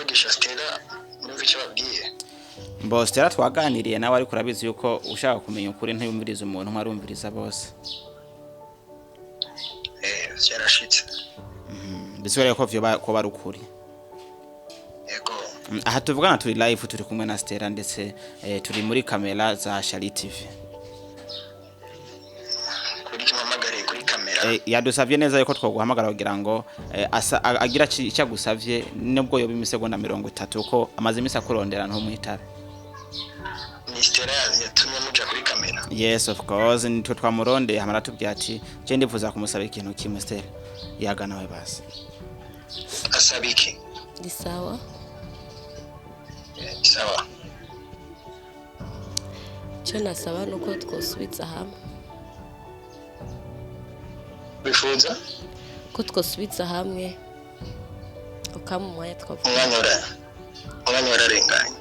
Kuvugisha Stella, numva icyo babwiye. Mbo Stella twaganiriye nawe, ariko urabizi yuko ushaka kumenya ukuri ntiyumviriza umuntu umwe, arumviriza bose. Byarashitse. Bisigura ko vyoba ko bari ukuri. Yego. Aha tuvugana turi live, turi kumwe na Stella, ndetse turi muri kamera za Shali TV. Kuri kimpamagariye kuri kamera? Yadusavye neza yuko twoguhamagara kugira ngo agira icyo agusavye, nubwo yoba imisegonda 30, ko amaze imisi akurondera ntumwitabe. Ni Stella yatumye muja kuri kamera? Yes, of course, nitwe twamurondeye, hama aratubwira ati je ndifuza kumusaba ikintu kimwe. Stella, yaga nawe basi. Asaba iki? Ni sawa. Sawa. Icyo nasaba ni uko twosubiza hamwe. Wifuza? Ko twosubiza hamwe, ukampa umwanya twavuga. Umwanya wararenganye.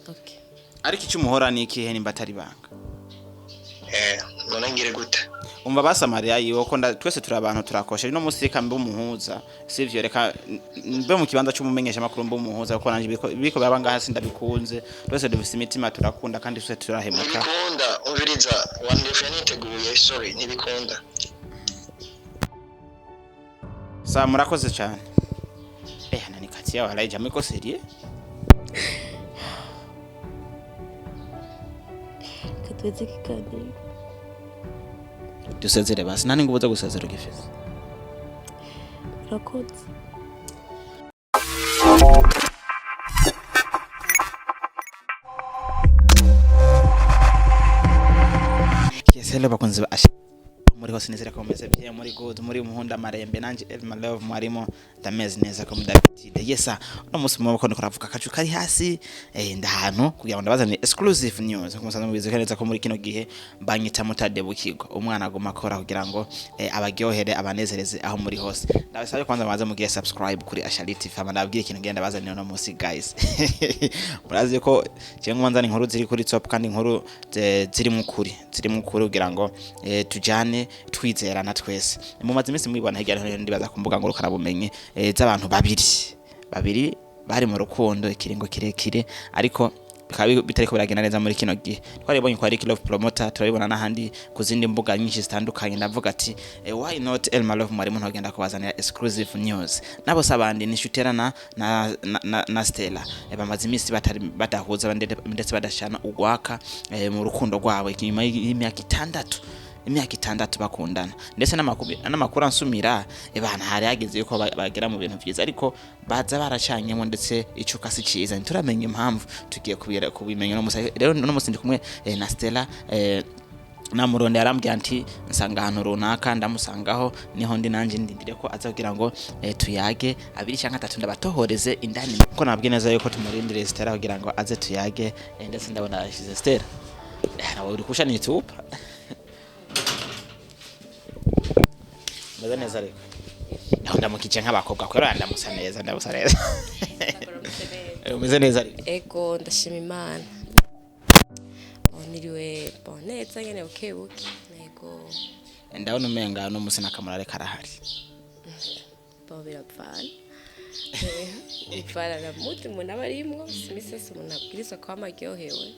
Okay. Ariko icyo umuhora ni ikihe, nimba atari banga? None ngire gute? Umva basamariya yiwe ko twese turi abantu, turakosha. Uno munsi reka mbe umuhuza, sivyo? Reka mbe mu kibanza c'umumenyesha makuru, mbe umuhuza, kuko nanje biriko biraba ngaha sindabikunze. Twese dufise imitima, turakunda kandi twese turahemuka. Ntibikunda. Umviriza, wandefu yaniteguye, sorry, ntibikunda. Sa murakoze cyane. Nani kati yawe haraye jamiko serie. Reka tuweze ikiganiro. Dusezere basi, nani ngubuza gusezera ugifise. Murakoze. Yes, hello bakunzi ba Asha muri hose, nizera ko mumeze bien, muri good, muri muhunda marembe. Nanje Elma Love mwarimo, ndameze neza ko mudabitide. Yes sir, uno munsi mu maboko ndiko ravuga akacu kari hasi, ndahantu kugira ngo ndabazanire exclusive news. Nkuko musanzwe mubizi neza ko muri kino gihe banyita mutadebukirwa, umwana aguma akora kugira ngo abaryohere, abanezereze aho muri hose. Ndabasabye kwanza mubanze mugire subscribe kuri Ashali TV, hama ndababwire ikintu ngenda bazanire uno munsi. Guys, murazi ko cyangwa nzana inkuru ziri kuri top, kandi inkuru ziri mu kuri kugira ngo tujane twizerana twese. Mumaze iminsi mubibona hirya no hino, ndibaza ku mbuga ngurukanabumenyi, z'abantu babiri babiri bari mu rukundo ikiringo kirekire, ariko bikaba bitariko biragenda neza muri kino gihe. Twaribonye kwa Rick Love Promoter, turabibona n'ahandi ku zindi mbuga nyinshi zitandukanye. Ndavuga ati why not Elma Love mwarimu ntogenda kubazanira exclusive news? Nabo sabandi ni Shutera na Stella. Bamaze iminsi batari badahuza ndetse badashana ugwaka mu rukundo rwabo inyuma y'imyaka 6, imyaka 6 bakundana, ndetse n'amakuru ansumira, bana hari hageze yuko bagera mu bintu vyiza, ariko baza baracanyemo, ndetse icuka si ciza. Ntituramenya impamvu, tugiye kubimenya uno musi. Rero uno musi ndi kumwe na Stella. Namuronde yarambwiye ati nsanga ahantu runaka, ndamusangaho, niho ndi nanje ndindire ko aza kugira ngo tuyage abiri cyangwa atatu, ndabatohoreze indani, ko nabwiye neza yuko tumurindire Stella kugira ngo aze tuyage. Ndetse ndabona yashize. Stella, nawe uri kusha nitupa meze neza, ariko naho ndamukije nk'abakobwa kwera, ndamusa neza, ndamusa neza. Umeze neza ariko? Ego, ndashima Imana. Bon, niriwe bon neza nyene, buke buke, ego. Ndabona umenga no musi n'akamurare karahari. Bon, biravana. Bivana na muti umuntu aba arimwo. Si imisi yose umuntu abwirizwa kwama aryohewe.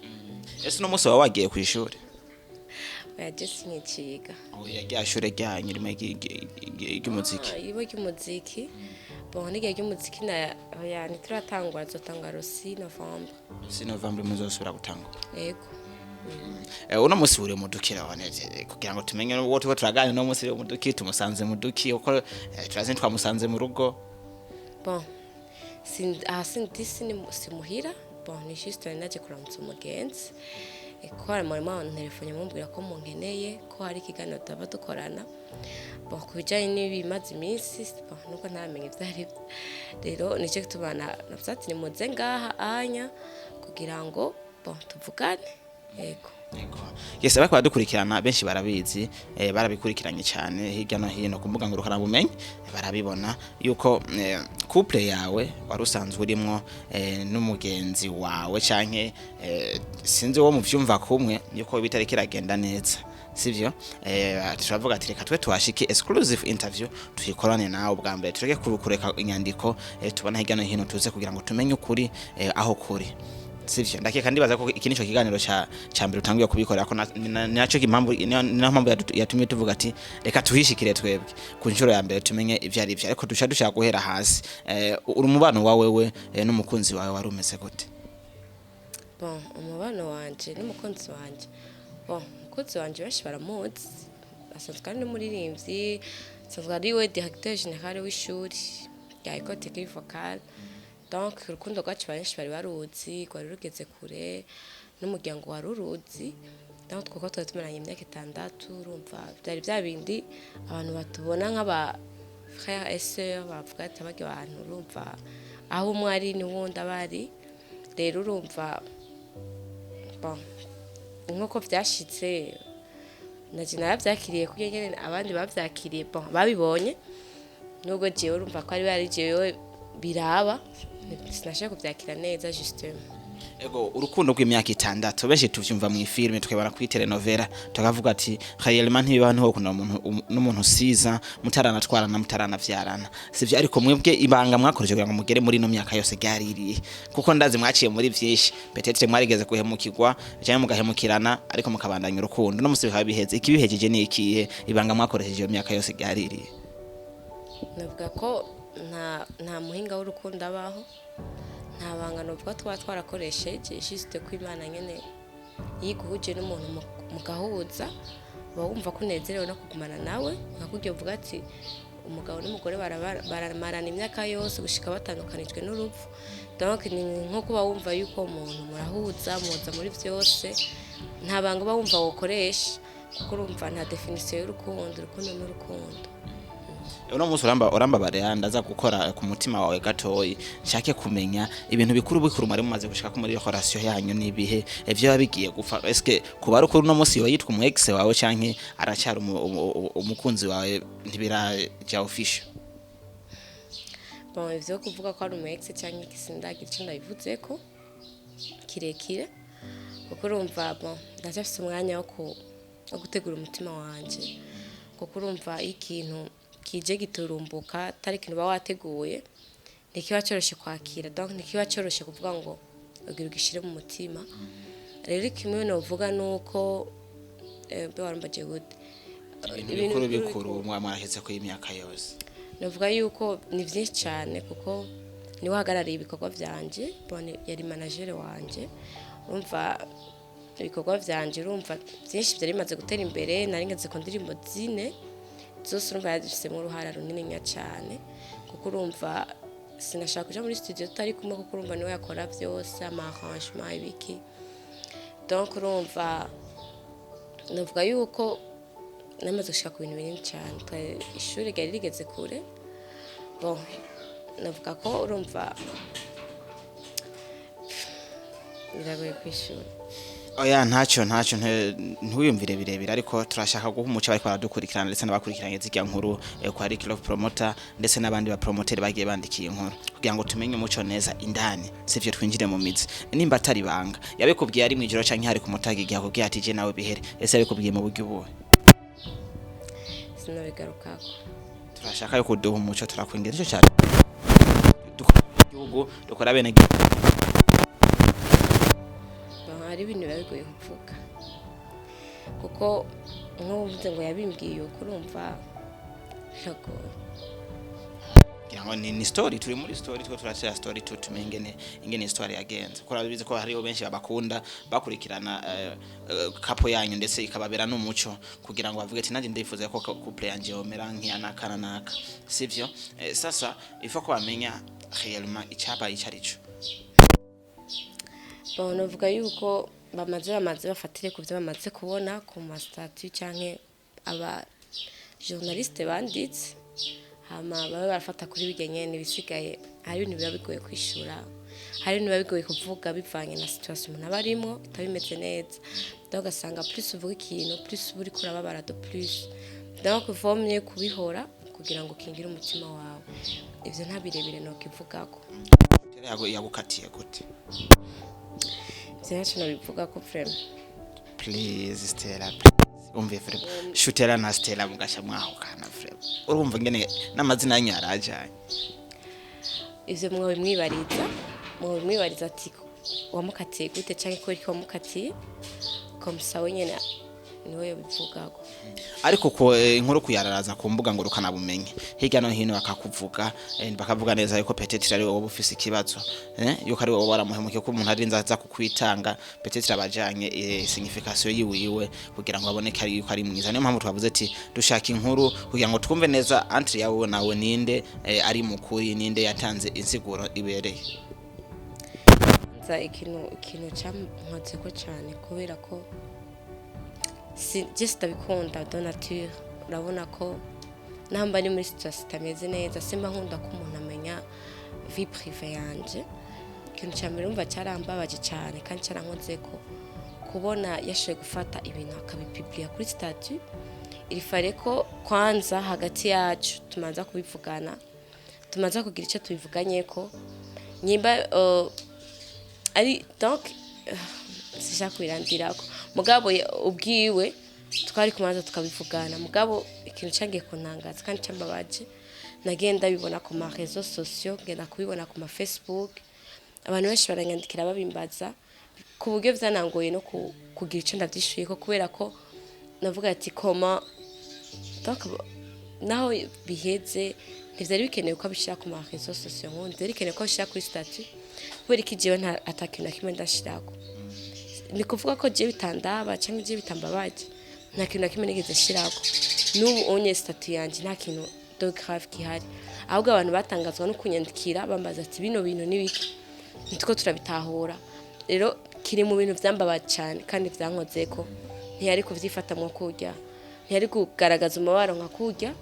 Ese uno musi waba wagiye kw'ishuri? Oya, je sinkiciga. Oya, rya shure ryanyu rimwe ry'umuziki. Ah, ibo ry'umuziki. Bon, n'igihe ry'umuziki na oya, ntituratangura, nzotangura le 6 novembre. Si Novembre muzosubira gutangura? Ego. Uno musi uri muduki none, kugira ngo tumenye uwo turiko turaganira uno musi uri muduki, tumusanze muduki, uko turazi twamusanze mu rugo. Bon, aha sindi si muhira. Bon, ni juste nari naje kuramutsa umugenzi. Ko hari mwarimu wantelefone mumbwira ko munkeneye, ko hari ikiganiro tuba dukorana. Bon, ku bijanye n'ibimaze iminsi, bon, nubwo ntaramenya ivyo ari byo, rero nicyo gituma navuze ati nimuze ngaha anya kugira ngo bon tuvugane, yego. Yego. Yes, abariko baradukurikirana benshi barabizi, barabikurikiranye cyane hirya no hino ku mbuga ngurukanabumenyi, barabibona yuko couple yawe wari usanzwe urimwo n'umugenzi wawe canke sinzi uwo muvyumva kumwe, yuko bitariko iragenda neza. Sivyo? Turavuga ati reka twe tuhashike, exclusive interview tuyikorane nawe ubwa mbere, tureke kureka inyandiko tubona hirya no hino, tuze kugira ngo tumenye ukuri aho kuri. Sivyo? Ndakeka, ndibaza ko iki nico kiganiro ca mbere utanguye kubikorera ko naco impamvu niyo mpamvu yatumye tuvuga ati reka tuhishikire twebwe ku nshuro ya mbere, tumenye ivyo ari vyo. Ariko duca dushaka guhera hasi. Uri umubano wawe wewe n'umukunzi wawe wari umeze gute? Bon, umubano wanje n'umukunzi wanje, bon, umukunzi wanje benshi baramuzi, asanzwe ari n'umuririmbyi, asanzwe ari we directeur général w'ishuri rya École Technique Vocale. Donc urukundo rwacu benshi bari baruzi, rwari rugeze kure, n'umuryango wari uruzi. Donc twuko twari tumaranye imyaka 6, urumva byari bya bindi abantu batubona nk'aba frère et sœur, bavuga ati abarya abantu, urumva aho umwe ari n'uwundi aba ari. Rero urumva, bon, nk'uko byashitse naje narabyakiriye kuko nyene abandi bavyakiriye, bon, babibonye, nubwo jewe urumva ko ari bari jewe biraba, sinashaka kuvyakira neza justement. Ego, urukundo rw'imyaka 6, benshi tuvyumva mu filime, tukabona kuri telenovela, tukavuga ati réellement ntibibaho, ntiwokunda umuntu n'umuntu usiza mutaranatwarana, mutaranavyarana, sivyo? Ariko mwebwe ibanga mwakoresheje kugira ngo mugere muri ino myaka yose ryaririye? Kuko ndazi mwaciye muri vyinshi, peut-être mwarigeze guhemukirwa cyangwa mugahemukirana, ariko mukabandanya urukundo, no musi bikaba biheze. Ikibihejeje ni ikihe? Ibanga mwakoresheje iyo myaka yose ryaririye? Navuga ko nta muhinga w'urukundo abaho, nta banga novuga tuba twarakoresheje, juste ko Imana nyene iyo iguhuje n'umuntu mugahuza, uba wumva ko unezerewe no kugumana nawe. Nka kurya uvuga ati umugabo n'umugore baramarana imyaka yose gushika batandukanijwe n'urupfu. Donc ni nko kuba wumva yuko uwo muntu murahuza, muza muri byose, nta banga uba wumva wokoresha, kuko urumva nta définition y'urukundo, urukundo n'urukundo. Uno munsi urambabarira, ndaza gukora ku mutima wawe gatoyi, nshake kumenya ibintu bikuru bikuru mwari mumaze gushika ko muri relation yanyu n'ibihe ivyo biba bigiye gupfa. Eske kuba ari ukuri uno munsi yoba yitwa umu ex wawe, canke aracyari umukunzi wawe, ntibiraja official? Bon, ivyo kuvuga ko ari umu ex cyangwa iki, sindagira ico ndabivuzeko kirekire, kuko urumva, bon, ndacyafise umwanya wo gutegura umutima wanje, kuko urumva iyo ikintu kije giturumbuka, atari ikintu uba wateguye, ntikiba coroshe kwakira. Donc ntikiba coroshe kuvuga ngo ugira ugishire mu mutima. Rero kimwe novuga nuko mbe warumbaje gute? Ibintu bikuru bikuru mwaraheze ko imyaka yose. Navuga yuko ni byinshi cyane, kuko niwe uhagarariye ibikorwa byanje. Bon, yari manager wanje. Urumva ibikorwa byanje, urumva byinshi byari bimaze gutera imbere, nari ngeze ku ndirimbo zine zose, urumva yazifisemo uruhara runini cyane, kuko urumva sinashaka kuja muri studio tutari kumwe, kuko urumva niwe yakora byose, ama arrangement, ibiki. Donc urumva navuga yuko namaze gushika ku bintu binini cyane. Ishuri ryari rigeze kure. Bon, navuga ko urumva biragoye kwishura. Oya, ntacyo, ntiwiyumvire birebire, ariko turashaka guha umuco bariko baradukurikirana ndetse n'abakurikiranye zirya nkuru kwa Rick Love Promoter ndetse n'abandi ba promoter bagiye bandikiye inkuru, kugira ngo tumenye umuco neza indani, sivyo? Twinjire mu mizi. Nimba atari banga, yabikubwiye ari mwijoro canke hari ku mutaga igihe akubwiye ati je nawe bihere? Ese yabikubwiye mu buryo ubuhe? Sinabigarukako. Turashaka yo kuduha umuco, turakwingira nicyo cyane dukora igihugu, dukora bene gihugu. Bon, hari ibintu biba bigoye kuvuga, kuko nk'ubu ngo yabimbwiye uko, urumva biragoye. Kugira ngo ni story, turi muri story, two turatera story tu tumenye ingene story yagenze, kuko urabizi ko hariho benshi babakunda, bakurikirana couple yanyu, ndetse ikababera n'umuco kugira ngo bavuge ati nanjye ndifuza ko couple yanje yomera nk'iya naka na naka, sivyo? Sasa ifo ko bamenya réellement icyabaye icyo arico. Bon, navuga yuko bamaze bafatire ku byo bamaze kubona ku ma statut canke aba journaliste banditse, hama babe barafata kuri bijya nyene. Ibisigaye hari ibintu biba bigoye kwishura, hari ibintu biba bigoye kuvuga bivanye na situation umuntu aba arimwo itaba imeze neza. Donc ugasanga plus uvuga ikintu, plus uba uriko urababara de plus. Donc uvomye kubihora kugira ngo ukingire umutima wawe. Ivyo nta birebire nokivugako. Yagukatiye gute? Ivyo ntaco nobivugako vraiment. Please, Stella, please. Umve vraiment, Shutera na Stella mugasha mwahukana, vraiment urumva ngene n'amazina yanyu yarajanye. Ivyo mwobimwibariza ati wamukatiye gute canke kubera iki wamukatiye, comme ça we nyene niwe yobivugako. Ariko ko inkuru kuyararaza ku mbuga ngurukana bumenyi hirya no hino, bakakuvuga, bakavuga neza yuko peut-être ari wowe ufise ikibazo, yuko ari wowe waramuhemukiye, ko umuntu arinze aza kukwitanga, peut-être abajanye signification yiwiwe kugira ngo aboneke ari yuko ari mwiza. Niyo mpamvu twavuze ati dushaka inkuru kugira ngo twumve neza entre yawe nawe, ninde ari mukuri, ninde yatanze insiguro ibereye. Nza ikintu campanzeko cyane kubera ko si je sitabikunda de nature. Urabona ko namba ari muri situation itameze neza, simba nkunda ko umuntu amenya vie privée yanje. Ikintu cya mbere urumva cyarambabaje cyane kandi cyarankozeko, kubona yashoboye gufata ibintu akabipubliya kuri statut. Il fallait ko kwanza hagati yacu tumanza kubivugana, tumanza kugira icyo tubivuganyeko nyimba ari donc sishaka kubirandirako. Mugabo ubwiwe twari kumanza tukabivugana. Mugabo ikintu cyagiye kuntangaza kandi cyambabaje, nagiye ndabibona ku ma réseaux sociaux, ngenda kubibona ku ma Facebook, abantu benshi baranyandikira babimbaza, ku buryo vyanangoye no kugira icyo ndavyishuyeko, kubera ko navuga ati koma donc naho biheze, ntivyari bikenewe ko abishira ku ma réseaux sociaux, nk'ubu ntivyari bikenewe ko abishira kuri statut. Kubera iki jewe nta atakintu na kimwe ndashirako? Ni kuvuga ko jewe bitandaba canke jewe bitambabaje? Nta kintu na kimwe nigeze nshirako. N'ubu onye statut yanje nta kintu de grave gihari, ahubwo abantu batangazwa no kunyandikira bambaza ati bino bintu ni biki, nitwo turabitahura. Rero kiri mu bintu vyambabaje cyane kandi vyankozeko. Ntiyari kuvyifatamwo kurya, ntiyari kugaragaza umubabaro nka kurya.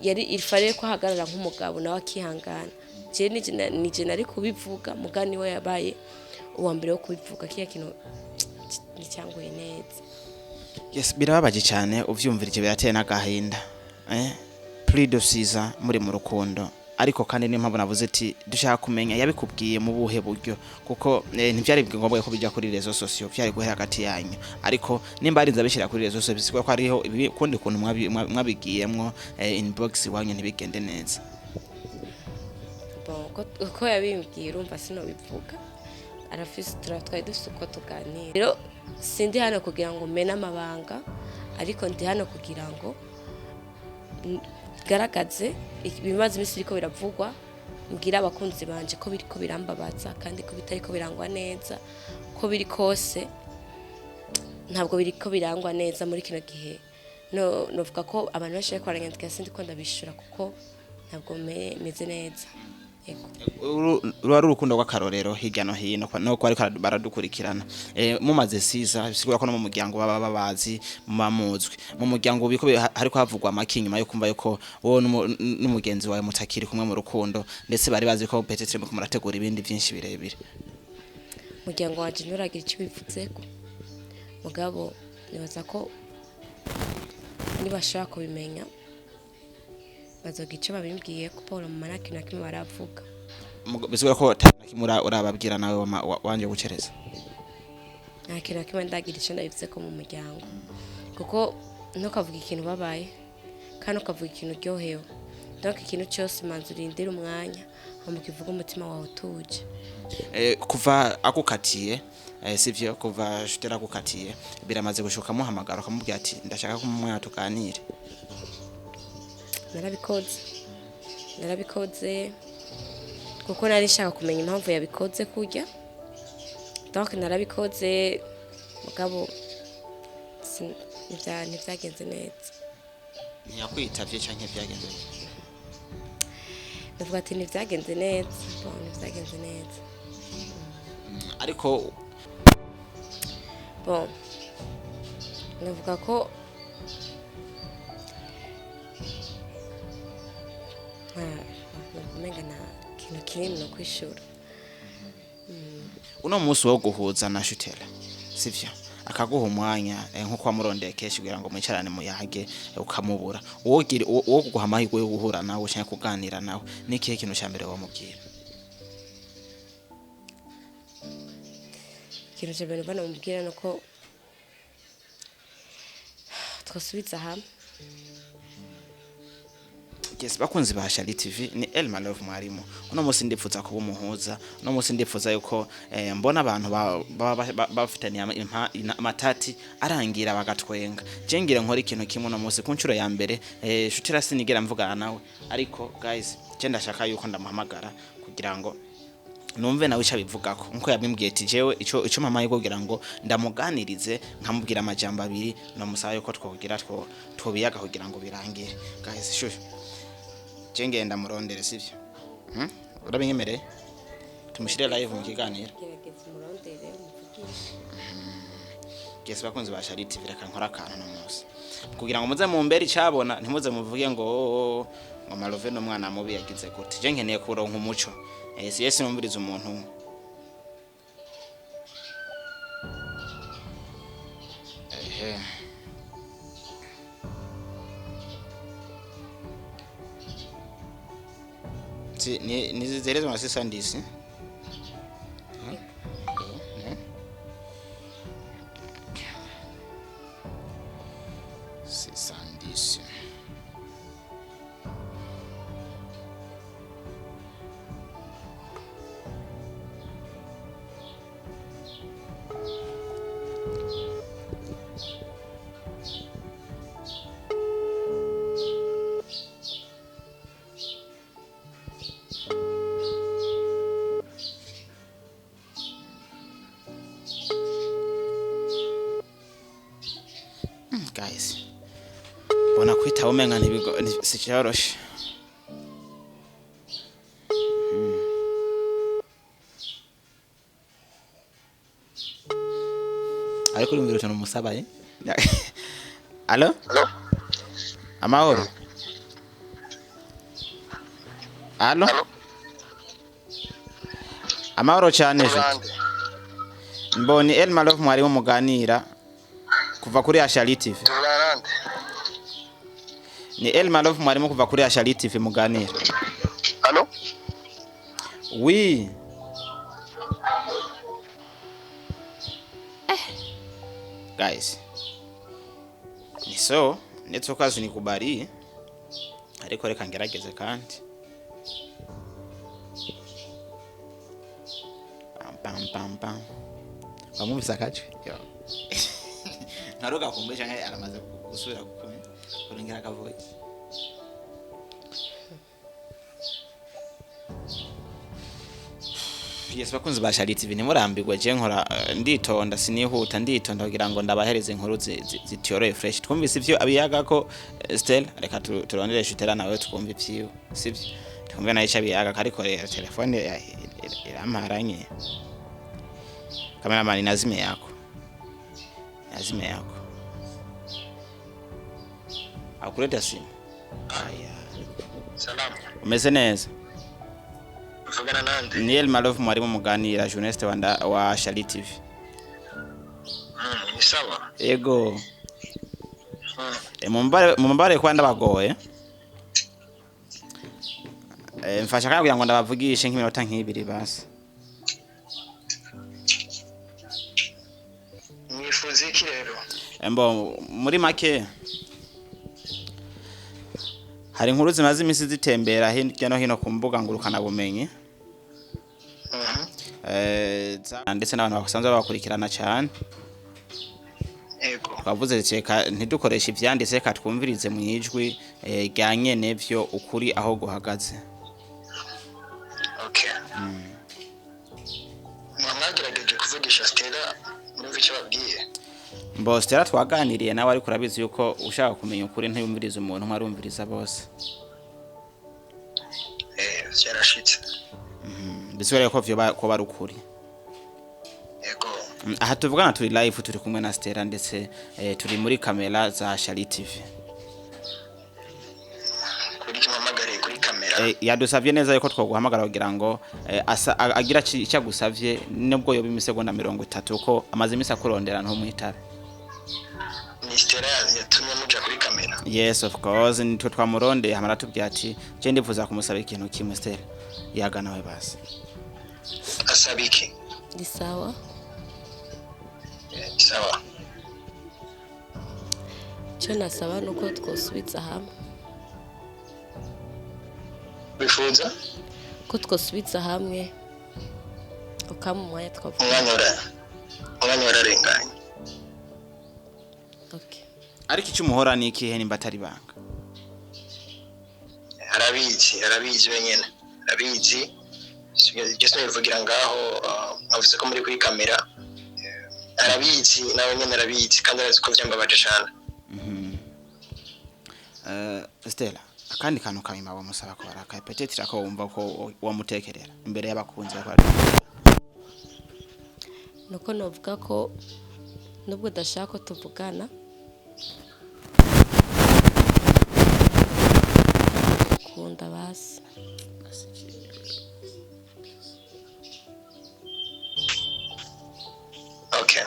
Yari il fallait ko ahagarara nk'umugabo nawe akihangana. Je nije nari kubivuga, mugani we yabaye uwa mbere wo kubivuga. Kiya kintu nticyanguye neza. Yes, birababaje cyane uvyumvirije, birateye n'agahinda, plus de 6 ans muri mu rukundo. Ariko kandi niyo mpamvu navuze ati dushaka kumenya yabikubwiye mu buhe buryo, kuko ntivyari ngombwa ko bijya kuri réseaux sociaux, vyari guhera hagati yanyu. Ariko nimba arinze abishyira kuri réseaux sociaux, bisigura ko hariho kundi kuntu mwabigiyemwo inbox iwanyu ntibigende neza. Bon, uko yabimbwiye urumva sinobivuga, arafise twari dufise uko tuganira. Rero sindi hano kugira ngo mene amabanga, ariko ndi hano kugira ngo garagaze ibimaze iminsi biriko biravugwa, mbwira abakunzi banje ko biriko birambabaza kandi ko bitariko birangwa neza. Ko biri kose ntabwo biriko birangwa neza muri kino gihe. No novuga ko abantu benshi bariko baranyandikira, sindi ko ndabishura kuko ntabwo meze neza. Yego. Ruba ari urukundo rw'akarorero hirya no hino no ko ariko baradukurikirana. Mumaze 6 ans, bisigura ko no mu muryango baba babazi, muba muzwi mu muryango. Biko hariko havugwa amaki inyuma yo kumva yuko wowe n'umugenzi wawe mutakiri kumwe mu rukundo, ndetse bari bazi ko peut-être muriko murategura ibindi vyinshi birebire? Umuryango wanje nturagira icyo ubivuzeko, mugabo nibaza ko nibashobora kubimenya bazoga icyo babimbwiye, ko paul mama nta kintu na kimwe baravuga. Bisigura ko ata na kimwe urababwira nawe wanje gucereza? Nta kintu na kimwe ndagira icyo ndabivuze ko mu muryango, kuko ntukavuga ikintu ubabaye kandi ukavuga ikintu uryohewe. Donc ikintu cyose manza urindire umwanya, hama ukivuga umutima wawe utuje. Kuva agukatiye, sivyo, kuva Shutera agukatiye, biramaze gushuka muhamagara ukamubwira ati ndashaka ko mu mwanya tuganire? Narabikoze, narabikoze kuko nari nshaka kumenya impamvu yabikoze kurya. Donc narabikoze, mugabo ntivyagenze neza. Ntiyakwitavye canke vyagenze gute? Ndavuga ati ntivyagenze neza. Bon, ntivyagenze neza. Ariko Bon, navuga ko umenga nta kintu kinini no kwishura. Uno munsi wo guhuza na Shutera, sivyo, akaguha umwanya, nkuko wamurondeye kenshi kugira ngo mwicarane muyage, ukamubura, wogira wo kuguha amahirwe yo guhura nawe canke kuganira nawe, ni ikihe kintu ca mbere wamubwira? Ikintu cya mbere mbona mubwira ni uko Twosubiza hamwe. Yes, bakunzi ba Shali TV, ni Elma Love mwarimu. Uno munsi ndipfuza kuba umuhuza. Uno munsi ndipfuza yuko mbona abantu bafitaniye amatati arangira bagatwenga. Je ngira nkora ikintu kimwe uno munsi ku nshuro ya mbere. Shutira sinigera mvugana nawe, ariko guys, je ndashaka yuko ndamuhamagara kugira ngo numve nawe icyo abivugako, nkuko yabimbwiye ati jewe ico mama yuko kugira ngo ndamuganirize nkamubwira amajambo abiri, namusaba yuko twogira twobiyaga kugira ngo birangire. Guys, shushu, je ngenda murondere, sivyo? Urabinyemereye tumushire live mu kiganiro? Gerageza umurondere, umuvugishe. Gese bakunzi ba Shali TV, reka nkora akantu no munsi kugira ngo muze mumbere icabona, ntimuze muvuge ngo "Oh, ngo Malove n'umwana mubi yagize gute." Je nkeneye kuronka umuco. Si yesi numviriza umuntu umwe. Ehe, si ni nizizerezwa na sisandisi. Sisandisi. Guys, mbona kwitaba umenga ntibigo sicyoroshe. Ariko urumvira utuntu musaba, eh? Allo? Allo? Amahoro. Allo? Allo? Amahoro cyane je. Bande. Mboni Elma Love mwarimu muganira kuva kuri Ashali TV. Tuvugana nande? Ni Elma Love mwarimu kuva kuri Ashali TV muganira. Allo? Oui. Guys. Ni so, ndetse ukazi nikubari, ariko reka ngerageze kandi. Pam pam pam pam. Wamwumvise akajwi? Yo. Ntaruga kumbe canke aramaze gusubira kurengera akavoice. Yes, bakunzi ba Shali TV, ntimurambirwe. Je nkora nditonda, sinihuta, nditonda kugira ngo ndabahereze inkuru zitiyoroye fresh. Twumvise ivyo abiyaga ko Stella, reka turondere Shutera nawe twumve ivyiwe, sivyo? Twumve nawe ico abiyaga, ariko rero telefone iramparanye. Cameraman, nazime yako, nazime yako, akuleta simu. Aya. Salamu. Umeze neza? Mvugana nande? Ni Elma Love mwarimu muganira, journaliste wa Shali TV. Ni sawa. Ego. Mumbare kuba ndabagoye. Mfasha kandi kugira ngo ndabavugishe nk'iminota nk'ibiri basi. Mwifuza iki rero? Mbo muri make hari inkuru zimaze imisi zitembera hirya no hino ku mbuga ngurukanabumenyi. Ndetse n'abantu basanzwe babakurikirana cyane. Ego. Twavuze reka ntidukoreshe ivyanditse, reka twumvirize mu ijwi rya nyene vyo ukuri aho guhagaze. Okay. Mwagerageje kuvugisha Stella, murumva icyo babwiye? Mbo Stella twaganiriye nawe, ariko urabizi yuko ushaka kumenya ukuri ntiyumviriza umuntu umwe, arumviriza bose. Byarashitse. Bisubire ko vyo ko bari ukuri. Ego. Aha tuvugana turi live, turi kumwe na Stella ndetse turi muri kamera za Shali TV. Kuri kimamagare kuri kamera. Yadusavye neza yuko twoguhamagara kugira ngo agira icyo agusavye, nubwo yoba imisegonda 30, ko amaze imisi akurondera ntumwitabe. Ni Stella yatumye muja kuri kamera? Yes, of course, nitwe twamurondeye, hamara tubwira ati je ndifuza kumusaba ikintu kimwe. Stella, yaga nawe basi. Asaba iki? Ni sawa. Sawa. Icyo nasaba ni uko twosubiza hamwe. Wifuza? Ko twosubiza hamwe, ukampa umwanya twavuga. Umwanya wararenganye. Okay. Ariko icyo umuhora ni ikihe, nimba atari banga? Arabizi, arabizi wenyine, arabizi. Ibyo sinabivugira ngaho, nkavuze ko muri kuri kamera. Arabizi nawe nyine, arabizi kandi arazi ko byambabaje cyane. Stella, akandi kantu kanyuma bamusaba ko barakaye, peut-être ko wumva ko wamutekerera imbere y'abakunzi bakora. Nuko novuga ko nubwo udashaka ko tuvugana, kunda basi. Okay,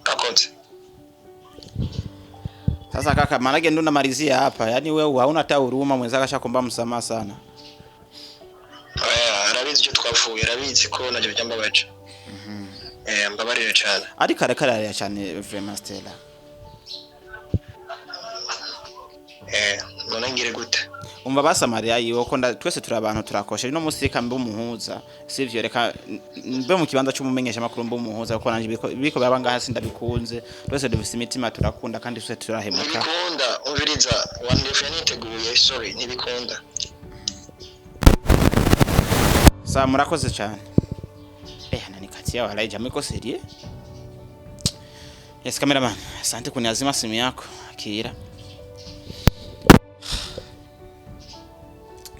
akoze. Sasa kaka, maanake ndo namalizia hapa, yaani wewe hauna hata huruma, mwenzako ashakuomba msamaha sana. Oya, arabizi icyo twapfuye, arabizi ko nabyo byambabaje. Mbabarire cyane. Ariko arakararira cyane vraiment, Stella. None ngire gute? Umva basamariya yiwe ko twese turi abantu, turakosha. No munsi reka mbe umuhuza, sivyo? Reka mbe mu kibanza cy'umumenyesha makuru, mbe umuhuza, kuko nanje biriko biraba ngaha sindabikunze. Twese dufise imitima, turakunda kandi twese turahemuka. Ntibikunda, umviriza, wandefu yaniteguye, sorry, ntibikunda. Sa murakoze cyane. Ananikatia walai, jamaa iko sérieux. Yes, cameraman, asante kuniazima simu yako. Akira.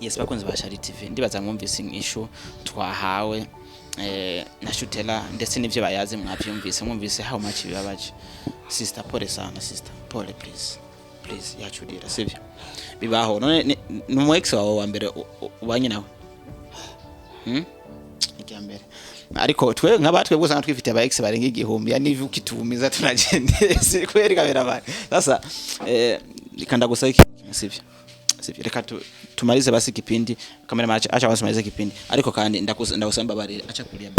Yes, bakunzi ba Shari TV, ndibaza mwumvise inyishu twahawe na Shutela ndetse n'ivyo bayaze mwavyumvise, mwumvise how much bibabaje. Sister, pole sana sister, pole, please. Please, yacurira, sivyo? Bibaho. None ni umu ex wawe wa mbere ubanye nawe? Irya mbere, ariko twe nk'abatwe usanga twifite aba ex barenga 1000, yani ivi ukitumiza tunagendeye, si kweli cameraman? Sasa reka ndagusaba iki, sivyo? Sivyo, reka tumalize basi kipindi. Cameraman, acha basi tumalize kipindi, ariko kandi ndagusaba mbabarire, acha kulia.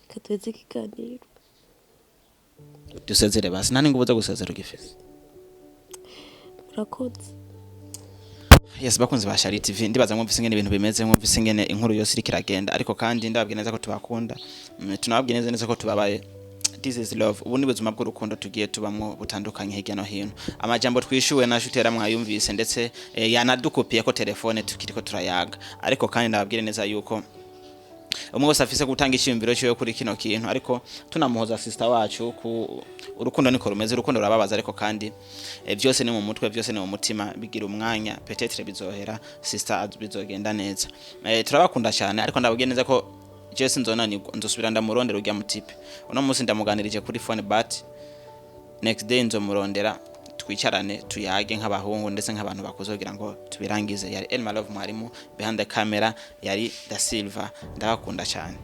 Katuweze ikiganiro. Dusezere basi, nta n'inguvu zo gusezera ugifise. Murakoze. Yes, bakunzi ba Shari TV, ndibaza mwumvise ingene ibintu bimeze, mwumvise ingene inkuru yose iriko iragenda, ariko kandi ndababwira neza ko tubakunda. Tunababwira neza neza ko tubabaye. This is love, ubu ni buzima bw'urukundo tugiye tubamwo butandukanye hirya no hino. Amajambo twishuwe na Shutera mwayumvise, ndetse yanadukupiye ko telefone tukiriko turayaga. Ariko kandi ndababwira neza yuko umwe wese afise gutanga icyiyumviro cyiwe kuri kino kintu, ariko tunamuhoza sister wacu ku urukundo niko rumeze, urukundo rurababaza, ariko kandi byose ni mu mutwe, byose ni mu mutima, bigira umwanya, peut-être bizohera sister, bizogenda neza. Turabakunda cyane, ariko ndababwiye neza ko je sinzonanirwa, nzosubira ndamurondera urya mutipe. Uno munsi ndamuganirije kuri phone, but next day nzomurondera twicarane, tuyage nk'abahungu ndetse nk'abantu bakuze kugira ngo tubirangize. Yari Elma Love mwarimu, behind the camera yari Da Silva. Ndabakunda cyane.